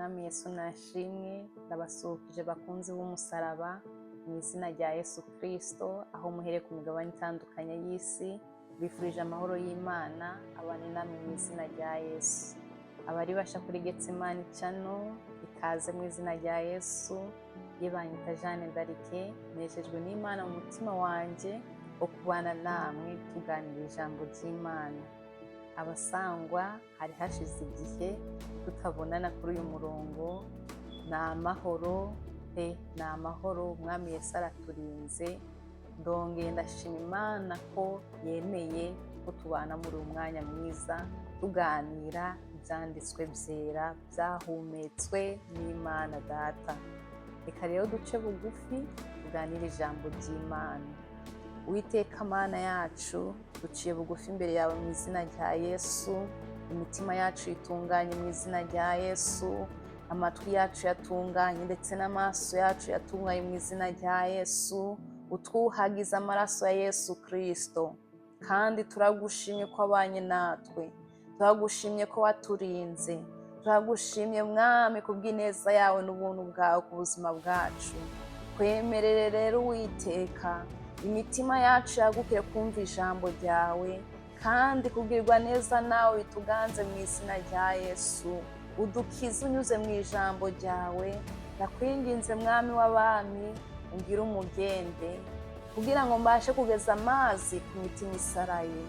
Umwami Yesu nashimwe. Ndabasuhukije bakunzi b'umusaraba mu izina rya Yesu Kristo, aho muhere ku migabane itandukanye y'isi. Bifurije amahoro y'Imana abane namwe mu izina rya Yesu. Abari basha kuri Getsemani Channel, ikaze mu izina rya Yesu. Ye banyita Jeanne Ndarike, nejejwe n'Imana mu mutima wanjye wo kubana namwe tuganira ijambo ry'Imana. Abasangwa, hari hashize igihe tutabonana kuri uyu murongo. Ni amahoro pe, ni amahoro. Umwami Yesu araturinze. Ndongeye ndashima Imana ko yemeye ko tubana muri uyu mwanya mwiza, tuganira ibyanditswe byera byahumetswe n'Imana Data. Reka rero duce bugufi, tuganire ijambo ry'Imana. Uwiteka Mana yacu, duciye bugufi imbere yawe mu izina rya Yesu. Imitima yacu itunganye mu izina rya Yesu. Amatwi yacu yatunganye, ndetse n'amaso yacu yatunganye mu izina rya Yesu. Utwuhagize amaraso ya Yesu Kirisito. Kandi turagushimye ko wabanye natwe, turagushimye ko waturinze, turagushimye Mwami kubw'ineza yawe n'ubuntu bwawe ku buzima bwacu. Twemerere rero, Uwiteka, imitima yacu yagukire kumva ijambo ryawe kandi kubwirwa neza nawe bituganze mu izina rya Yesu. Udukize unyuze mu ijambo ryawe. Ndakwinginze, Mwami w'abami, ungire umugende kugira ngo mbashe kugeza amazi ku mitima isaraye.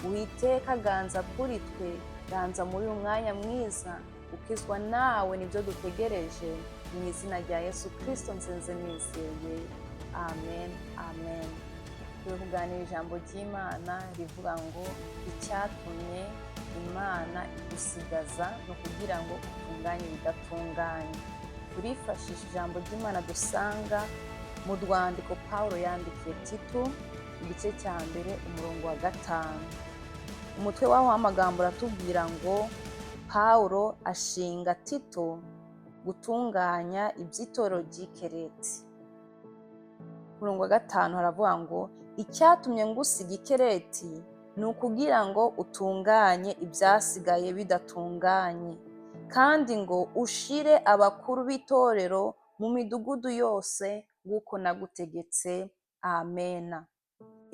Uwiteka, ganza kuri twe, ganza muri uyu mwanya mwiza. Ukizwa nawe nibyo dutegereje. Mu izina rya Yesu Kirisito nsenze nizeye, amen, amen. Turi kuganira ijambo ry'Imana rivuga ngo: "Icyatumye Imana igusigaza ni ukugira ngo utunganye ibidatunganye." Turifashisha ijambo ry'Imana dusanga mu rwandiko Paul yandikiye Tito, igice cya 1, umurongo wa 5. Umutwe w'aho w'amagambo uratubwira ngo: "Paul ashinga Tito gutunganya iby'itorero ry'i Kereti." Umurongo wa 5 haravuga ngo: "Icyatumye ngusiga i Kereti ni ukugira ngo utunganye ibyasigaye bidatunganye, kandi ngo ushire abakuru b'itorero mu midugudu yose nk'uko nagutegetse." Amena.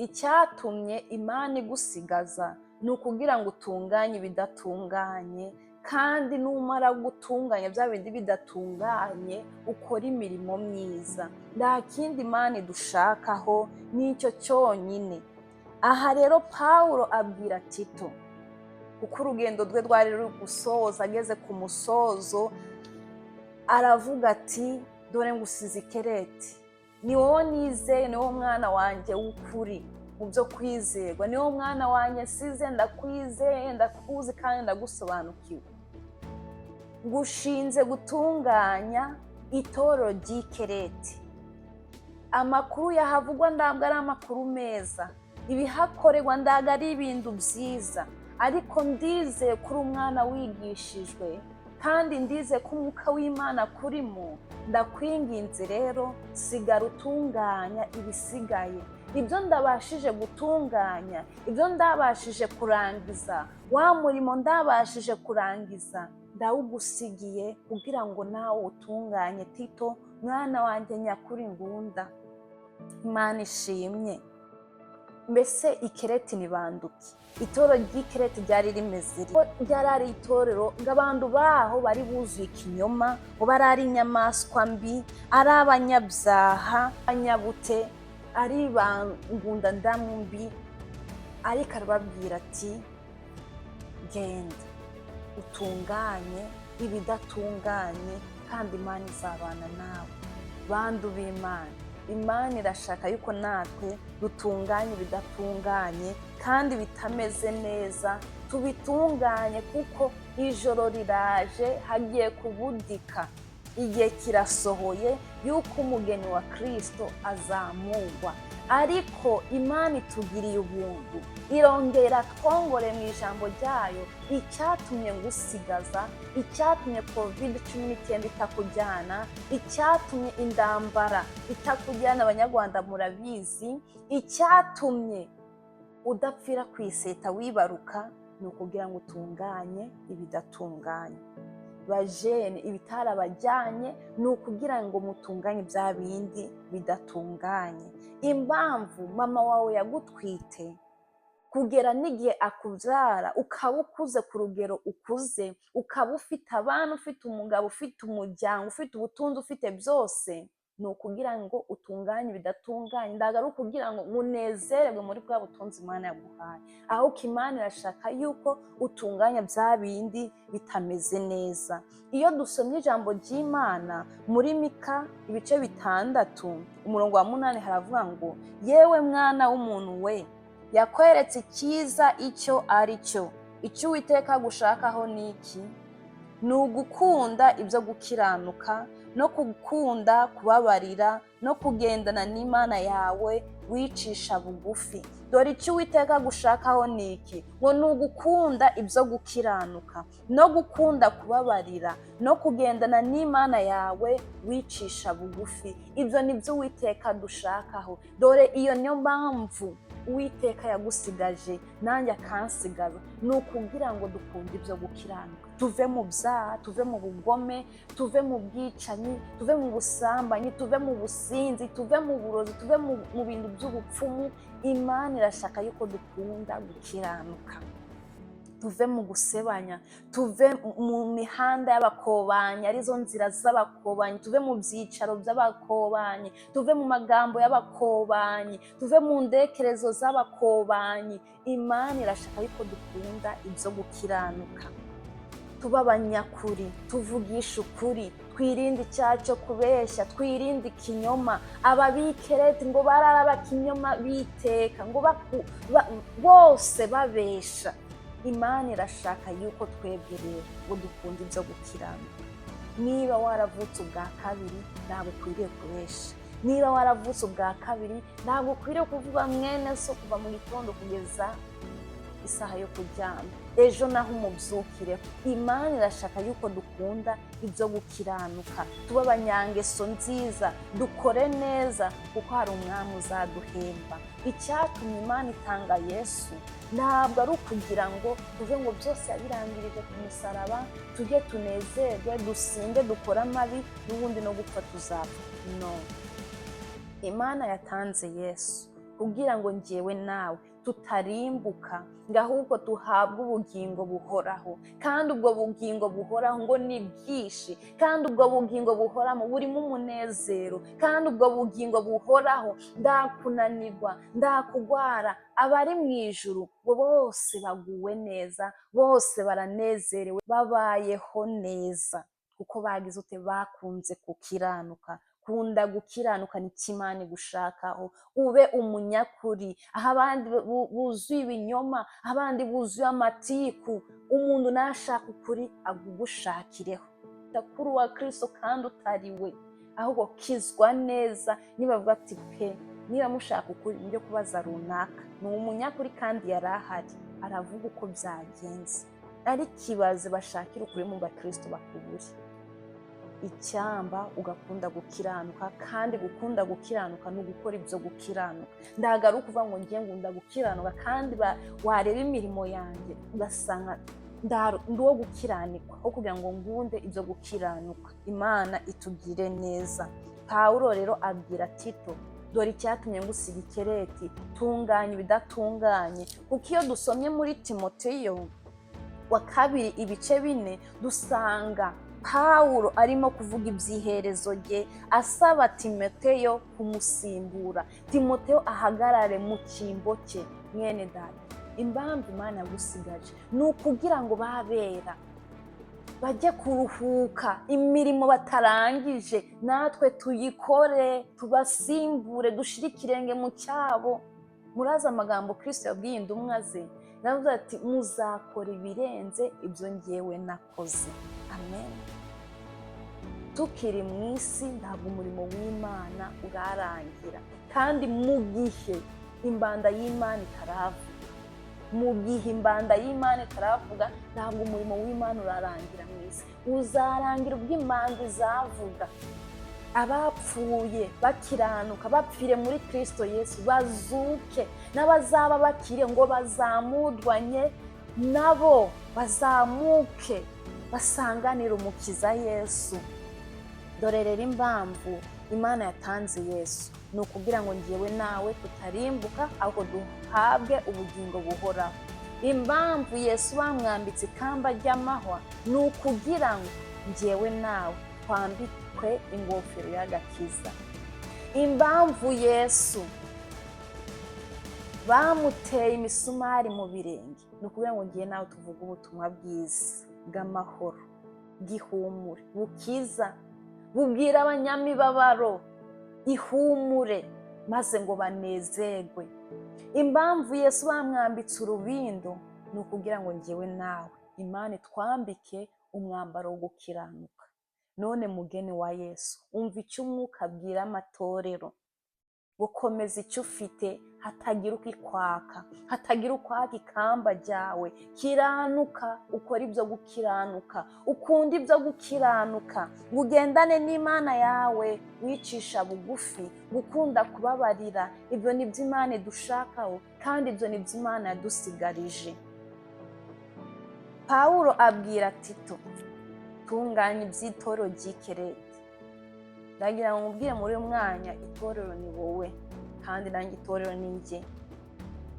Icyatumye Imana igusigaza ni ukugira ngo utunganye ibidatunganye, kandi numara gutunganya bya bindi bidatunganye, ukore imirimo myiza. Nta kindi Imana idushakaho, nicyo cyonyine. Aha rero Paul abwira Tito, kuko urugendo rwe rwari ruri gusoza, ageze ku musozo, aravuga ati: "Dore ngusize i Kereti, ni wowe nizeye, ni wowe mwana wanjye w'ukuri mu byo kwizerwa, ni wowe mwana wanjye nsize. Ndakwizeye, ndakuzi kandi ndagusobanukiwe. Ngushinze gutunganya itorero ry'i Kereti. Amakuru yahavugwa ntabwo ari amakuru meza, ibihakorerwa ntabwo ari ibintu byiza, ariko ndizeye kuri umwana wigishijwe, kandi ndize ko umwuka w'Imana kurimo. Ndakwinginze rero, sigara utunganya ibisigaye. Ibyo ndabashije gutunganya, ibyo ndabashije kurangiza, wa murimo ndabashije kurangiza, ndawugusigiye kugira ngo nawe utunganye, Tito, mwana wanjye nyakuri ngunda." Imana ishimye. Mbese i Kereti ni banduki? Itorero ry'i Kereti ryari rimeze, ryari ari itorero ngo abantu baho bari buzuye ikinyoma, ngo bari ari inyamaswa mbi, ari abanyabyaha, abanyabute, ari ba ngundandamu mbi. Ariko arababwira ati: "Genda utunganye ibidatunganye, kandi Imana izabana nawe." Bantu b'Imana, Imana irashaka yuko natwe dutunganya ibidatunganye kandi bitameze neza, tubitunganye, kuko ijoro riraje, hagiye kubudika, igihe kirasohoye yuko umugeni wa Kirisito azamurwa. Ariko Imana itugiriye ubuntu, irongera twongore mu ijambo ryayo: "Icyatumye ngusigaza, icyatumye COVID-19 itakujyana, icyatumye indambara itakujyana," Abanyarwanda murabizi, "icyatumye udapfira ku iseta wibaruka, ni ukugira ngo utunganye ibidatunganye." Bajene, ibitarabajyanye ni ukugira ngo mutunganye bya bindi bidatunganye. Impamvu mama wawe yagutwite kugera n'igihe akubyara, ukaba ukuze ku rugero ukuze, ukaba ufite abana, ufite umugabo, ufite umuryango, ufite ubutunzi, ufite byose, ni ukugira ngo utunganye ibidatunganye. Ntabwo ari ukugira ngo munezererwe muri bwa butunzi Imana yaguhaye, ahubwo Imana irashaka yuko utunganya bya bindi bitameze neza. Iyo dusomye ijambo ry'Imana muri Mika ibice 6 umurongo wa 8, haravuga ngo: "Yewe mwana w'umuntu we, yakweretse icyiza icyo ari cyo. Icyo Uwiteka agushakaho ni iki? Ni ugukunda ibyo gukiranuka no gukunda kubabarira no kugendana n'Imana yawe wicisha bugufi." Dore icyo Uwiteka agushakaho ni iki? Ngo ni ugukunda ibyo gukiranuka no gukunda kubabarira no kugendana n'Imana yawe wicisha bugufi. Ibyo ni byo Uwiteka adushakaho. Dore iyo niyo mpamvu Uwiteka yagusigaje nanjye akansigaza, ni ukugira ngo dukunde ibyo gukiranuka, tuve mu byaha, tuve mu bugome, tuve mu bwicanyi, tuve mu busambanyi, tuve mu businzi, tuve mu burozi, tuve mu bintu by'ubupfumu. Imana irashaka yuko dukunda gukiranuka, tuve mu gusebanya, tuve mu mihanda y'abakobanyi, arizo nzira z'abakobanyi, tuve mu byicaro by'abakobanyi, tuve mu magambo y'abakobanyi, tuve mu ndekerezo z'abakobanyi. Imana irashaka yuko dukunda ibyo gukiranuka, tuba abanyakuri, tuvugisha ukuri, twirinde icyaha cyo kubeshya, twirinde ikinyoma. Ababikereti ngo barara bakinyoma biteka, ngo bose babesha. Imana irashaka yuko twebwe rero ngo dukunda ibyo gukiranuka. Niba waravutse ubwa kabiri, ntabwo ukwiriye kubesha. Niba waravutse ubwa kabiri, ntabwo ukwiriye kuvuga mwene so kuva mu gitondo kugeza isaha yo kuryama, ejo naho umubyukire. Imana irashaka yuko dukunda ibyo gukiranuka, tuba abanyangeso nziza, dukore neza, kuko hari umwami uzaduhemba. Icyatumye Imana itanga Yesu ntabwo ari ukugira ngo tuve ngo byose yabirangirije ku musaraba, tujye tunezerwe, dusinde, dukore amabi, n'ubundi no gupfa tuzapfa. No, Imana yatanze Yesu kugira ngo njyewe nawe tutarimbuka, ngo ahubwo tuhabwe ubugingo buhoraho. Kandi ubwo bugingo buhoraho ngo ni bwinshi, kandi ubwo bugingo buhoramo burimo umunezero, kandi ubwo bugingo buhoraho ndakunanirwa, ndakugwara. Abari mu ijuru ngo bose baguwe neza, bose baranezerewe, babayeho neza, kuko bagize ute? Bakunze gukiranuka. Kunda gukiranuka ni Imana igushakaho. Ube umunyakuri aho abandi buzuye ibinyoma, aho abandi buzuye amatiku. Umuntu nashaka ukuri agugushakireho kuri uwa Kristo kandi utari we, ahubwo kizwa neza. Niba bavuga ati pe, niba mushaka ukuri mujye kubaza runaka, ni umunyakuri kandi yari ahari, aravuga uko byagenze. Ariko ibaze bashakira ukuri mu bakristo bakubure. Icyamba ugakunda gukiranuka, kandi gukunda gukiranuka ni ugukora ibyo gukiranuka. Ntabwo ari ukuvuga ngo ngiye ngunda gukiranuka, kandi wareba imirimo yanjye ugasanga ndi uwo gukiranikwa, aho kugira ngo ngunde ibyo gukiranuka. Imana itugire neza. Pawulo rero abwira Tito: "Dore icyatumye ngusiga ikereti, tunganya ibidatunganye." Kuko iyo dusomye muri Timoteyo wa kabiri ibice 4, dusanga Pawulo arimo kuvuga iby'iherezo rye, asaba Timoteyo kumusimbura, Timoteyo ahagarare mu cyimbo cye. Mwene data, impamvu Imana yagusigaje ni ukugira ngo babera bajye kuruhuka imirimo batarangije, natwe tuyikore, tubasimbure, dushire ikirenge mu cyabo. Murazi amagambo Kristo yabwiye intumwa ze, yaravuze ati: "Muzakora ibirenze ibyo ngewe nakoze." Amen. Tukiri mu isi ntabwo umurimo w'Imana urarangira, kandi mu gihe imbanda y'Imana itaravuga, mu gihe imbanda y'Imana itaravuga, ntabwo umurimo w'Imana urarangira mu isi. Uzarangira ubwo imbanda izavuga, abapfuye bakiranuka bapfire muri Kristo Yesu bazuke, n'abazaba bakire ngo bazamurwanye nabo bazamuke. Basanganire Umukiza Yesu. Dore rero impamvu Imana yatanze Yesu ni ukugira ngo ngewe nawe tutarimbuka, ahubwo duhabwe ubugingo buhoraho. Impamvu Yesu bamwambitse ikamba ry'amahwa ni ukugira ngo ngewe nawe twambikwe ingofero y'agakiza. Impamvu Yesu bamuteye imisumari mu birenge ni ukugira ngo ngewe nawe tuvuge ubutumwa bwiza bw'amahoro, bw'ihumure, bukiza, bubwira abanyamibabaro ihumure, maze ngo banezerwe. Impamvu Yesu bamwambitse urubindo ni ukugira ngo ngewe nawe Imana itwambike umwambaro wo gukiranuka. None mugeni wa Yesu, umva icyo Umwuka abwira amatorero: gukomeza icyo ufite, hatagira ukikwaka, hatagira ukwaka ikamba ryawe. Kiranuka, ukora ibyo gukiranuka, ukunda ibyo gukiranuka, ngo ugendane n'Imana yawe wicisha bugufi, gukunda kubabarira. Ibyo ni byo Imana idushakaho, kandi ibyo ni byo Imana yadusigarije. Pawulo abwira Tito: "Tunganya iby'itorero ry'i Kerete." Ndagira ngo mubwire muri uyu mwanya, itorero ni wowe kandi nanjye itorero ni njye.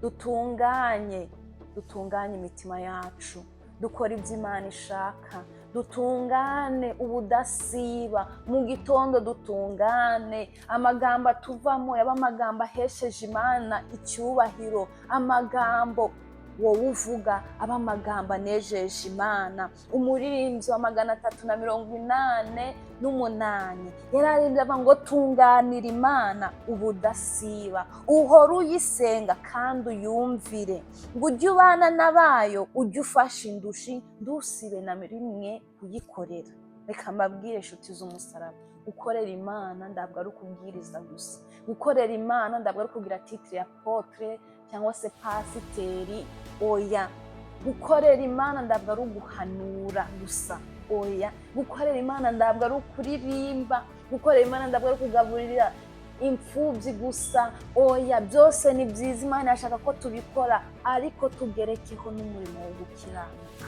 Dutunganye, dutunganye imitima yacu, dukora ibyo Imana ishaka, dutungane ubudasiba. Mu gitondo dutungane, amagambo atuvamo yaba amagambo ahesheje Imana icyubahiro, amagambo wowe uvuga aba amagambo anejeje Imana. Umuririmbyi wa 388 yararirimbye avuga ngo: "Tunganira Imana ubudasiba, uhore uyisenga kandi uyumvire, ngo ujye ubana n'abayo, ujye ufasha indushi, ntusibe na rimwe kuyikorera." Reka mbabwire, inshuti z'umusaraba, gukorera Imana ntabwo ari ukubwiriza gusa. Gukorera Imana ntabwo ari ukugira titre ya apôtre cyangwa se pasiteri, oya. Gukorera Imana ntabwo ari uguhanura gusa, oya. Gukorera Imana ntabwo ari ukuririmba. Gukorera Imana ntabwo ari ukugaburira imfubyi gusa, oya. Byose ni byiza, Imana yashaka ko tubikora, ariko tugerekeho n'umurimo wo gukiranuka.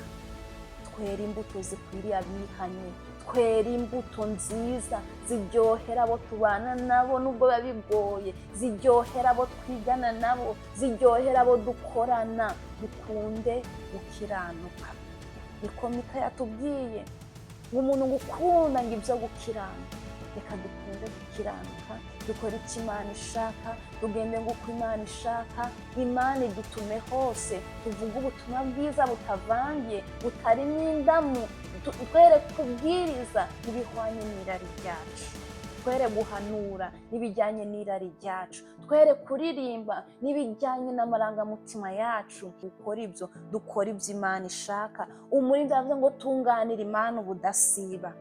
Twera imbuto zikwiriye abihanye, twera imbuto nziza ziryohera abo tubana nabo nubwo biba bigoye, ziryohera abo twigana nabo, ziryohera abo dukorana. Dukunde gukiranuka. Niko Mika yatubwiye ngo umuntu gukunda ngo ibyo gukiranuka. Reka dukunde gukiranuka, dukore icyo Imana ishaka, tugende nk'uko Imana ishaka. Imana idutume hose, tuvuge ubutumwa bwiza butavangiye, butarimo indamu. Twere kubwiriza ibihwanye n'irari ryacu, twere guhanura n'ibijyanye n'irari ryacu, twere kuririmba n'ibijyanye n'amarangamutima yacu. Dukora ibyo, dukora ibyo Imana ishaka. Umurinzi avuga ngo: "Tunganira Imana ubudasiba."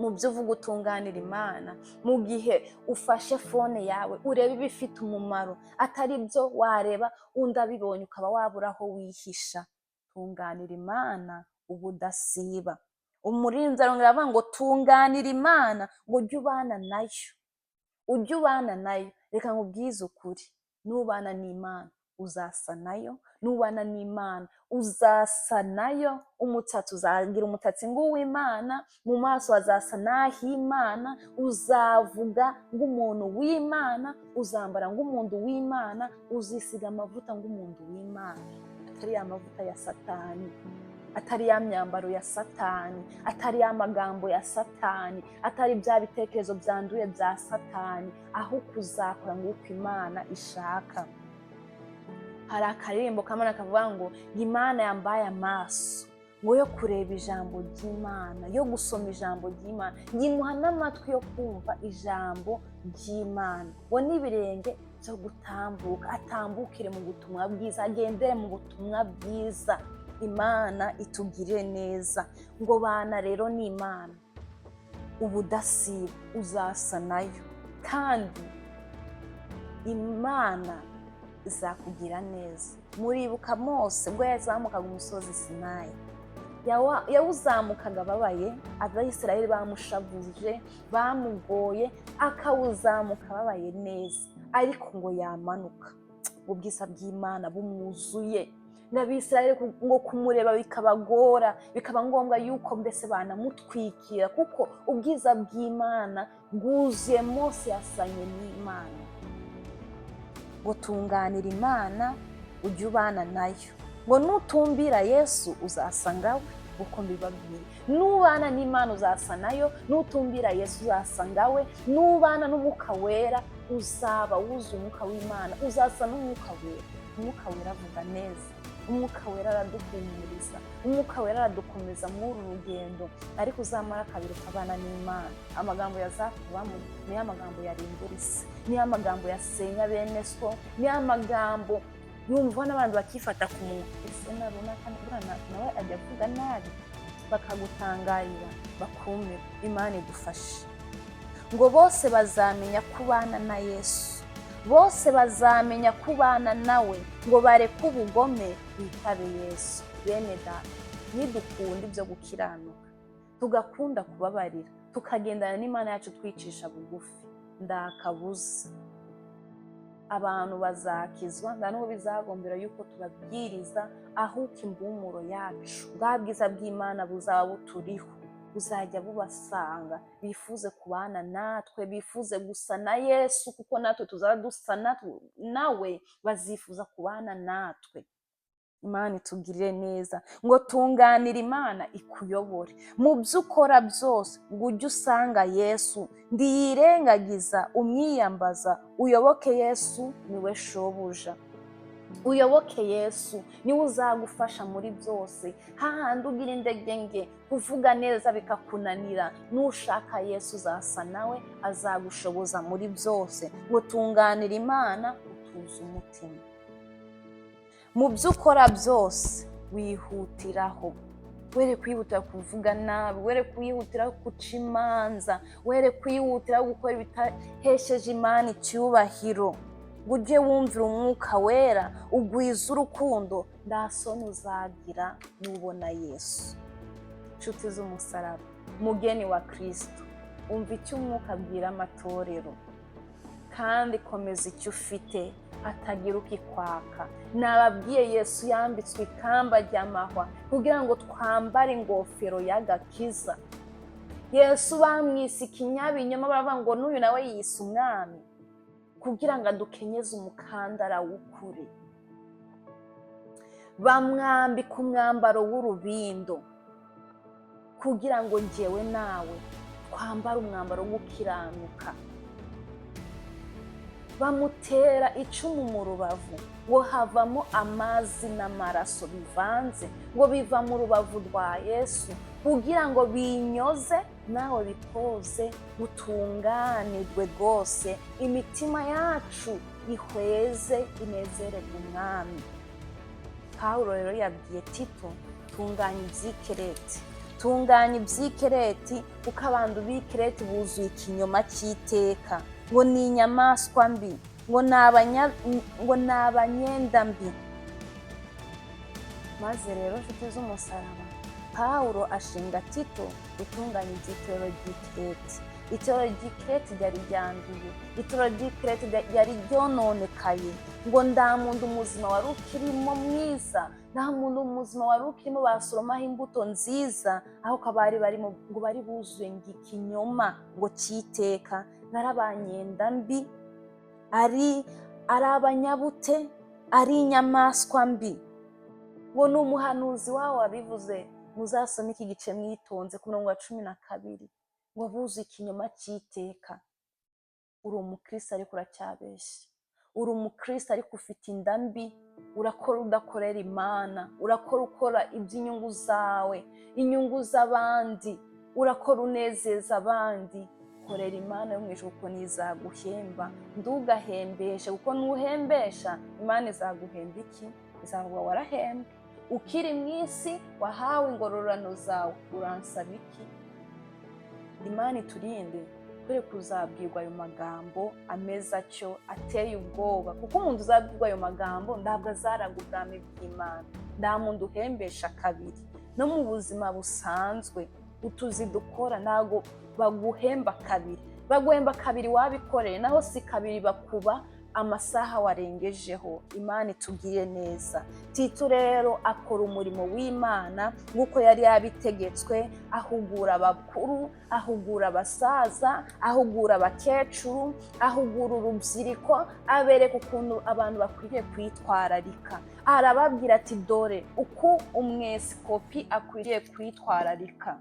Mu byo uvuga utunganira Imana. Mu gihe ufashe phone yawe, urebe ibifite umumaro, atari byo wareba undi abibonye ukaba wabura aho wihisha. Tunganira Imana ubudasiba. Umurinzi arongera avuga ngo: "Tunganira Imana, ngo ujye ubana nayo, ujye ubana nayo." Reka nkubwize ukuri, nubana n'Imana uzasa nayo. Nubana n'Imana uzasa nayo. Umutsatsi uzagira umutatsi ng'uw'Imana, mu maso hazasa n'ah'Imana, uzavuga nk'umuntu w'Imana, uzambara nk'umuntu w'Imana, uzisiga amavuta nk'umuntu w'Imana, atari ya mavuta ya Satani, atari ya myambaro ya Satani, atari ya magambo ya Satani, atari bya bitekerezo byanduye bya Satani, aho kuzakora nk'uko Imana ishaka. Hari akaririmbo kamwe kavuga ngo Imana yambaye amaso ngo yo kureba ijambo ry'Imana, yo gusoma ijambo ry'Imana, ngimuha n'amatwi yo kumva ijambo ry'Imana, ngo n'ibirenge byo gutambuka, atambukire mu butumwa bwiza, agendere mu butumwa bwiza. Imana itugirire neza. Ngo bana rero ni Imana ubudasiba, uzasa nayo, kandi Imana izakugira neza. Muribuka Mose ubwo yazamukaga umusozi Sinayi, yawuzamukaga ababaye, Abayisiraheli bamushavuje, bamugoye, akawuzamuka ababaye neza, ariko ngo yamanuka ubwiza bw'Imana bumwuzuye. Ngo Abisirayeli ngo kumureba bikabagora, bikaba ngombwa yuko mbese banamutwikira, kuko ubwiza bw'Imana bwuzuye. Mose yasanye n'Imana. Ngo tunganira Imana, ujye ubana nayo. Ngo nutumbira Yesu, uzasa ngawe. Uko mbibabwiye, nubana n'Imana uzasa nayo, nutumbira Yesu uzasa ngawe, nubana n'Umwuka Wera uzaba wuzuye Umwuka w'Imana, uzasa n'Umwuka Wera. Umwuka Wera avuga neza, Umwuka Wera araduhumuriza, Umwuka Wera aradukomeza muri uru rugendo. Ariko uzamara kabiri ukabana n'Imana, amagambo yazakubamo niyo amagambo yarimbura isi, niyo amagambo yasenya bene so, niyo amagambo yumva n'abantu bakifata ku munwa: "Ese na runaka buriya nawe ajya avuga nabi?" Bakagutangarira, bakumirwa. Imana idufashe. Ngo bose bazamenya kubana na Yesu, bose bazamenya kubana nawe, ngo bareke ubugome, bitabe Yesu. Bene data, nidukunda ibyo gukiranuka, tugakunda kubabarira, tukagendana n'Imana yacu twicisha bugufi, ndakabuza abantu bazakizwa. Nta n'ubu bizagombera yuko tubabwiriza, ahubwo imbumuro yacu, bwa bwiza bw'Imana buzaba buturiho, buzajya bubasanga, bifuze kubana natwe, bifuze gusa na Yesu, kuko natwe tuzaba dusa nawe, bazifuza kubana natwe. Imana itugirire neza. Ngo tunganire Imana ikuyobore mu byo ukora byose, ngo ujye usanga Yesu, ndiyirengagiza umwiyambaza. Uyoboke Yesu, niwe shobuja. Uyoboke Yesu, niwe uzagufasha muri byose. Hahandi ugira intege nke, kuvuga neza bikakunanira, nushaka Yesu uzasa nawe, azagushoboza muri byose. Ngo tunganire Imana, utuze umutima mu byo ukora byose, wihutiraho. Were kwihutira kuvuga nabi, were kwihutira guca imanza, were kwihutira gukora ibitahesheje Imana icyubahiro. Ngo ujye wumvira Umwuka Wera, ugwize urukundo, nta soni uzagira nubona Yesu. Inshuti z'umusaraba, mugeni wa Kirisito, umva icyo Umwuka abwira amatorero, kandi komeza icyo ufite, hatagira ukikwaka. Nababwiye, Yesu yambitswe ikamba ry'amahwa kugira ngo twambare ingofero y'agakiza. Yesu bamwise ikinyabinyoma, baravuga ngo n'uyu nawe yise umwami, kugira ngo adukenyeze umukandara w'ukuri. Bamwambika umwambaro w'urubindo kugira ngo njyewe nawe twambare umwambaro wo gukiranuka. Bamutera icumu mu rubavu, ngo havamo amazi n'amaraso bivanze, ngo biva mu rubavu rwa Yesu, kugira ngo binyoze nawe bikoze, butunganirwe rwose, imitima yacu ihweze, inezererwe Umwami. Pawulo rero yabwiye Tito: "Tunganya iby'ikereti, tunganya iby'ikereti, kuko abantu b'Ikereti buzuye ikinyoma cy'iteka, ngo ni inyamaswa mbi, ngo ni abanyenda mbi." Maze rero, nshuti z'umusaraba, Pawulo ashinga Tito gutunganya iby'itorero ry'Ikireti. Itorero ry'Ikireti ryari ryanduye, itorero ry'Ikireti ryari ryononekaye. Ngo nta muntu muzima wari ukirimo mwiza, nta muntu muzima wari ukirimo basoromaho imbuto nziza, aho bari barimo ngo bari buzuye ngo ikinyoma ngo cyiteka, ari abanyenda mbi, ari abanyabute, ari inyamaswa mbi. Ngo ni umuhanuzi wabo wabivuze. Muzasome iki gice mwitonze, ku murongo wa 12, ngo buzuye ikinyoma cy'iteka. Uri umukristo ariko uracyabeshya, uri umukristo ariko ufite inda mbi, urakora udakorera Imana, urakora ukora iby'inyungu zawe, inyungu z'abandi, urakora unezeza abandi. Korera Imana yo mu ijuru, kuko ntizaguhemba. Ndugahembeshe, kuko nuhembesha Imana izaguhemba iki? Izavuga: "Warahembwe ukiri mu isi, wahawe ingororano zawe, uransaba iki?" Imana iturinde twe kuzabwirwa ayo magambo ameze atyo, ateye ubwoba, kuko umuntu uzabwirwa ayo magambo ntabwo azaraga ubwami bw'Imana. Nta muntu uhembesha kabiri. No mu buzima busanzwe, utuzi dukora, ntabwo baguhemba kabiri. Baguhemba kabiri wabikoreye, naho si kabiri bakuba. Amasaha warengejeho. Imana itugirire neza. Tito rero akora umurimo w'Imana nk'uko yari yabitegetswe, ahugura abakuru, ahugura abasaza, ahugura abakecuru, ahugura urubyiruko, abereka ukuntu abantu bakwiriye kwitwararika. Arababwira ati: "Dore uko umwepisikopi akwiriye kwitwararika."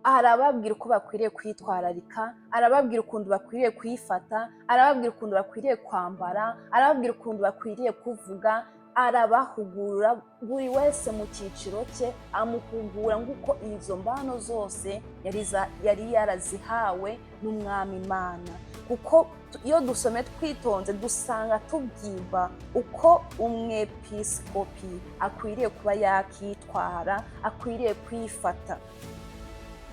Arababwira uko bakwiriye kwitwararika, arababwira ukuntu bakwiriye kwifata, arababwira ukuntu bakwiriye kwambara, arababwira ukuntu bakwiriye kuvuga. Arabahugura buri wese mu cyiciro cye, amuhugura nk'uko izo mbano zose yari yarazihawe n'Umwami Imana. Kuko iyo dusome twitonze, dusanga tubwirwa uko umwepisikopi akwiriye kuba yakitwara, akwiriye kwifata.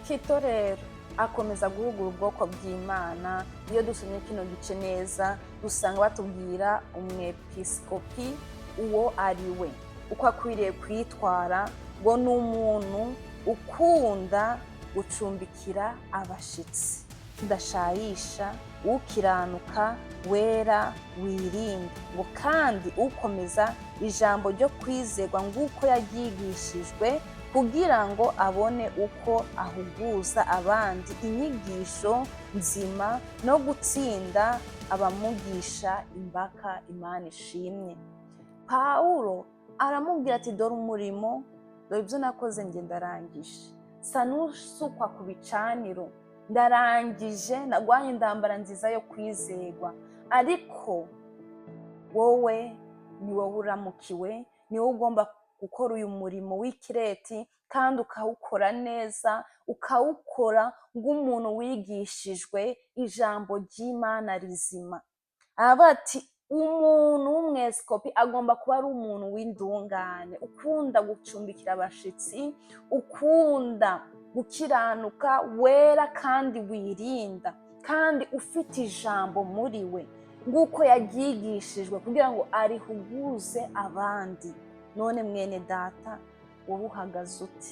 Tito rero akomeza guhugura ubwoko bw'Imana. Iyo dusomye kino gice neza, dusanga batubwira umwepisikopi uwo ari we, uko akwiriye kwitwara, ngo ni umuntu ukunda gucumbikira abashitsi, udashayisha, ukiranuka, wera, wirinda, ngo kandi ukomeza ijambo ryo kwizerwa nk'uko yaryigishijwe, kugira ngo abone uko ahuguza abandi inyigisho nzima no gutsinda abamugisha imbaka. Imana ishimwe. Pawulo aramubwira ati: "Dore umurimo, dore ibyo nakoze, njye ndarangije, sa n'usukwa ku bicaniro, ndarangije, nagwanye indambara nziza yo kwizerwa. Ariko wowe, ni wowe uramukiwe, ni wowe ugomba gukora uyu murimo w'ikireti, kandi ukawukora neza, ukawukora nk'umuntu wigishijwe ijambo ry'Imana rizima." Aravuga ati: "Umuntu w'umwepisikopi agomba kuba ari umuntu w'indungane, ukunda gucumbikira abashitsi, ukunda gukiranuka, wera kandi wirinda, kandi ufite ijambo muri we nk'uko yaryigishijwe, kugira ngo arihuguze abandi." None mwene data, wowe uhagaze ute?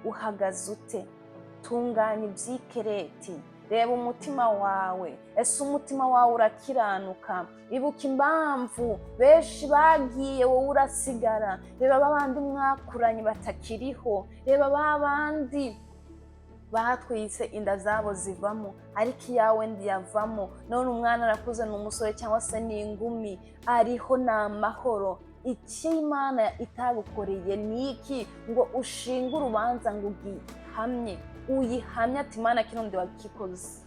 Uhagaze ute? Tunganya iby'ikereti, reba umutima wawe. Ese umutima wawe urakiranuka? Ibuka impamvu benshi bagiye, wowe urasigara. Reba babandi mwakuranye batakiriho, reba babandi batwitse inda zabo zivamo, ariko iyawe ntiyavamo. None umwana arakuze, ni umusore cyangwa se ni ingumi, ariho, ni amahoro. Icyo Imana itagukoreye ni iki, ngo ushinge urubanza, ngo ugihamye, uyihamye ati: "Imana, kino ndi wakikoze"?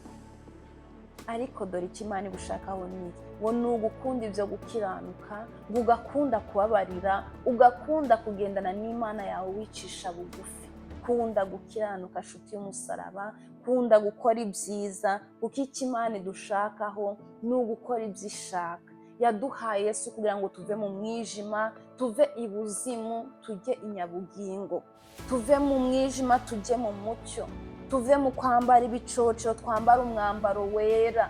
Ariko dore icyo Imana igushakaho ni iki: ngo ni ugukunda ibyo gukiranuka, ngo ugakunda kubabarira, ugakunda kugendana n'Imana yawe wicisha bugufi. Kunda gukiranuka, nshuti y'umusaraba, kunda gukora ibyiza, kuko icyo Imana idushakaho ni ugukora ibyo ishaka. Yaduhaye Yesu kugira ngo tuve mu mwijima, tuve ibuzimu tujye inyabugingo, tuve mu mwijima tujye mu mucyo, tuve mu kwambara ibicocero twambara umwambaro wera.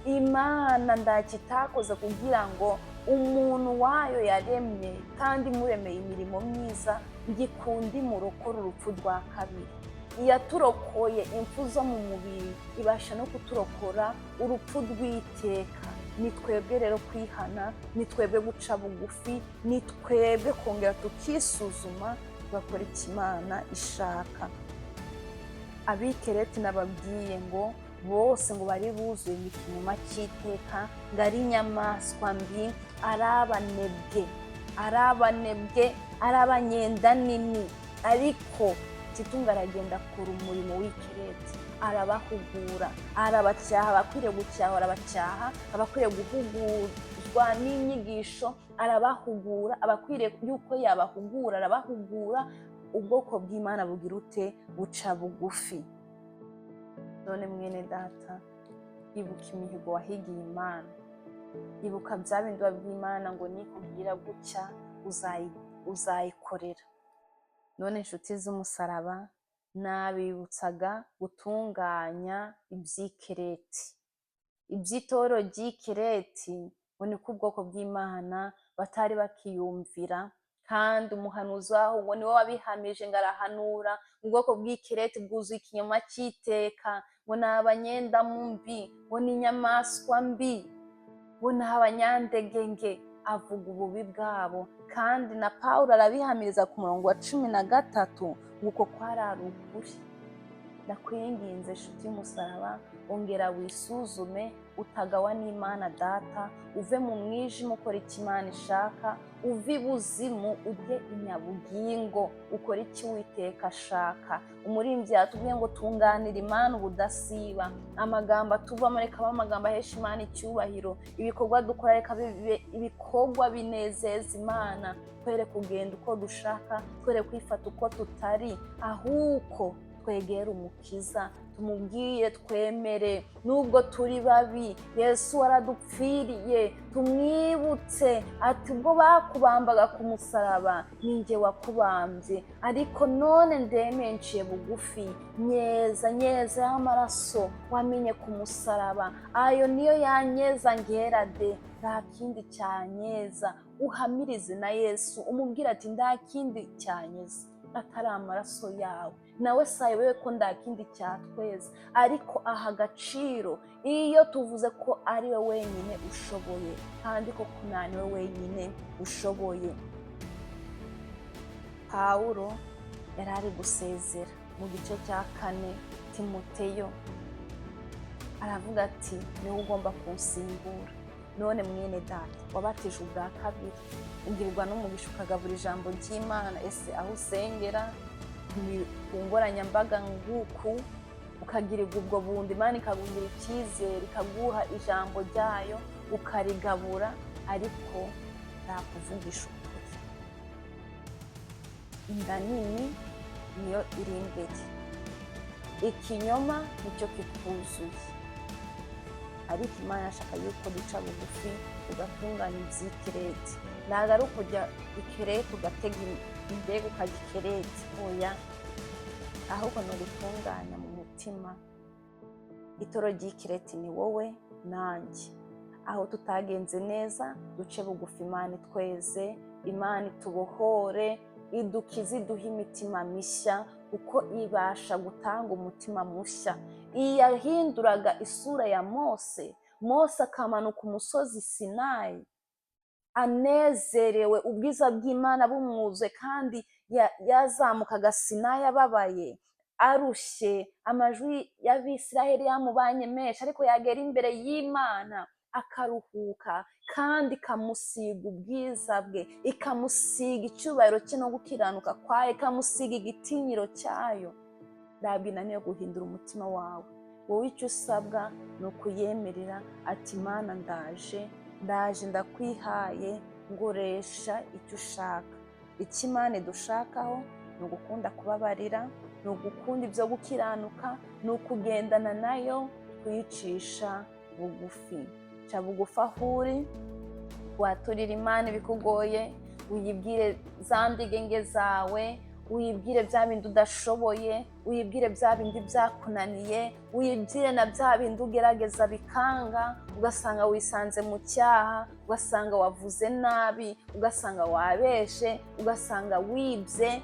Imana ntacyo itakoze kugira ngo umuntu wayo yaremye kandi imuremeye imirimo myiza ngo ikunde imurokore urupfu rwa kabiri. Iyaturokoye impfu zo mu mubiri, ibasha no kuturokora urupfu rw'iteka. Ni twebwe rero kwihana, ni twebwe guca bugufi, ni twebwe kongera tukisuzuma, tugakora icyo Imana ishaka. Abikereti nababwiye ngo bose ngo bari buzuye ikinyoma cy'iteka, ngo ari inyamaswa mbi, ari abanebwe, ari abanebwe, ari abanyenda nini. Ariko Tito ngo aragenda akora umurimo w'ikireti, arabahugura, arabacyaha abakwiriye gucyaha, arabacyaha abakwiriye guhugurwa n'inyigisho, arabahugura abakwiriye yuko yabahugura, arabahugura. Ubwoko bw'Imana bugira ute? Buca bugufi. None mwene data, ibuka imihigo wahigiye Imana, ibuka bya bindi wabwiye Imana ngo nikubwira gutya uzayikorera. None inshuti z'umusaraba, nabibutsaga gutunganya iby'ikereti, iby'itoro ry'ikireti, ngo niko ubwoko bw'Imana batari bakiyumvira. Kandi umuhanuzi waho ngo niwe wabihamije, ngo arahanura: "Ubwoko bw'ikireti bwuzuye ikinyoma cy'iteka, ngo ni abanyendamu mbi, ngo ni inyamaswa mbi." Bo ni abanyandegenge, avuga ububi bwabo. Kandi na Pawulo arabihamiriza ku murongo wa 13 ngo uko kwari ukuri. Ndakwinginze inshuti y'umusaraba, ongera wisuzume, utagawa n'Imana Data, uve mu mwijima ukora icyo Imana ishaka, uve ibuzimu ujye inyabugingo ukora icyo Uwiteka ashaka. Umuririmbyi yatubwiye ngo tunganire Imana ubudasiba, amagambo atuvamo reka abe amagambo ahesha Imana icyubahiro, ibikorwa dukora reka bibe ibikorwa binezeza Imana, twere kugenda uko dushaka, twere kwifata uko tutari, ahubwo twegere Umukiza, tumubwire twemere nubwo turi babi, Yesu waradupfiriye. Tumwibutse ati ubwo bakubambaga ku musaraba ninjye wakubambye, ariko none ndemeye nciye bugufi, nyeza nyeza y'amaraso wamenye ku musaraba, ayo niyo yanyeza ngera de, nta kindi cyanyeza. Uhamirize na Yesu, umubwire ati nta kindi cyanyeza atari amaraso yawe. Nawe sayobewe ko nta kindi cyatweza, ariko aha agaciro iyo tuvuze ko ari we wenyine ushoboye, kandi koko nta niwe wenyine ushoboye. Pawulo yari ari gusezera mu gice cya 4 Timoteyo, aravuga ati niwe ugomba kunsimbura. None mwene data wabatijwe ubwa kabiri, ugirirwa n'umugisha ukagabura ijambo ry'Imana, ese aho usengera ni ku nkoranyambaga nguku, ukagirirwa ubwo bundi, Imana ikakugira icyizere, ikaguha ijambo ryayo ukarigabura, ariko ntakuvugisha ukuri. Inda nini niyo iri imbere, ikinyoma nicyo kikuzuye. Ariko Imana ashaka yuko duca bugufi tugatunganya iby'ikirete. Ntabwo ari ukujya ikirete ugatega indege ukajya ikirete, oya, ahubwo ni ugutunganya mu mutima. Itoro ry'ikirete ni wowe nanjye. Aho tutagenze neza duce bugufi, Imana itweze, Imana itubohore, idukize, iduhe imitima mishya, kuko ibasha gutanga umutima mushya. Yahinduraga isura ya Mose, Mose akamanuka umusozi Sinayi anezerewe, ubwiza bw'Imana bumwuzuye, kandi yazamukaga Sinayi ababaye, arushye, amajwi y'Abisiraheli yamubanye menshi, ariko yagera imbere y'Imana akaruhuka, kandi ikamusiga ubwiza bwe, ikamusiga icyubahiro cye no gukiranuka kwayo, ikamusiga igitinyiro cyayo. Ntabwo inaniwe guhindura umutima wawe. Wowe icyo usabwa ni ukuyemerera ati Mana ndaje, ndaje, ndakwihaye, ngoresha icyo ushaka. Icyo Imana idushakaho ni ugukunda kubabarira, ni ugukunda ibyo gukiranuka, ni ukugendana nayo kuyicisha bugufi. Ca bugufi aho uri, waturira Imana ibikugoye, uyibwire za ndigenge zawe, uyibwire bya bindi udashoboye, uyibwire bya bindi byakunaniye, uyibwire na bya bindi ugerageza bikanga, ugasanga wisanze mu cyaha, ugasanga wavuze nabi, ugasanga wabeshe, ugasanga wibye.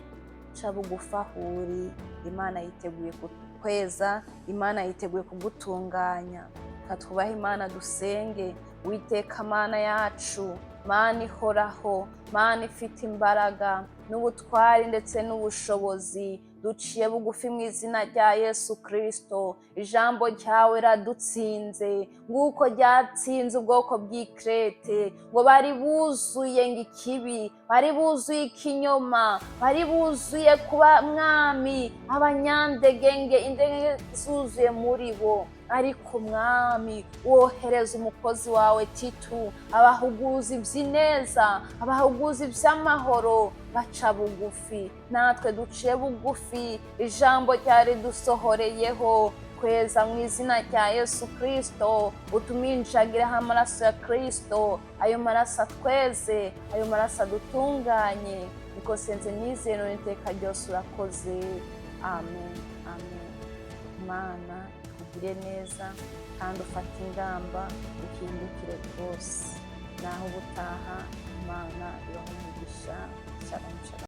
Ca bugufi aho uri, Imana yiteguye kukweza, Imana yiteguye kugutunganya. Reka twubahe Imana, dusenge. Uwiteka Mana yacu, Mana ihoraho, Mana ifite imbaraga n'ubutwari ndetse n'ubushobozi, duciye bugufi mu izina rya Yesu Kristo. Ijambo ryawe radutsinze nk'uko ryatsinze ubwoko bw'Ikirete, ngo bari buzuye ngo ikibi, bari buzuye ikinyoma, bari buzuye kuba mwami abanyandegenge, indege zuzuye muri bo. Ariko mwami, wohereza umukozi wawe Titu, abahuguza iby'ineza, abahuguza iby'amahoro, baca bugufi. Natwe duciye bugufi, ijambo ryari dusohoreyeho. Kweza mu izina rya Yesu Kristo, utuminjagireho amaraso ya Kristo, ayo maraso atweze, ayo maraso adutunganye. Niko senze nizeye none iteka ryose urakoze. Amen, amen. Imana ikugire neza kandi ufate ingamba uhindukire rwose. Naho ubutaha, Imana ibahe umugisha. Shalom, shalom.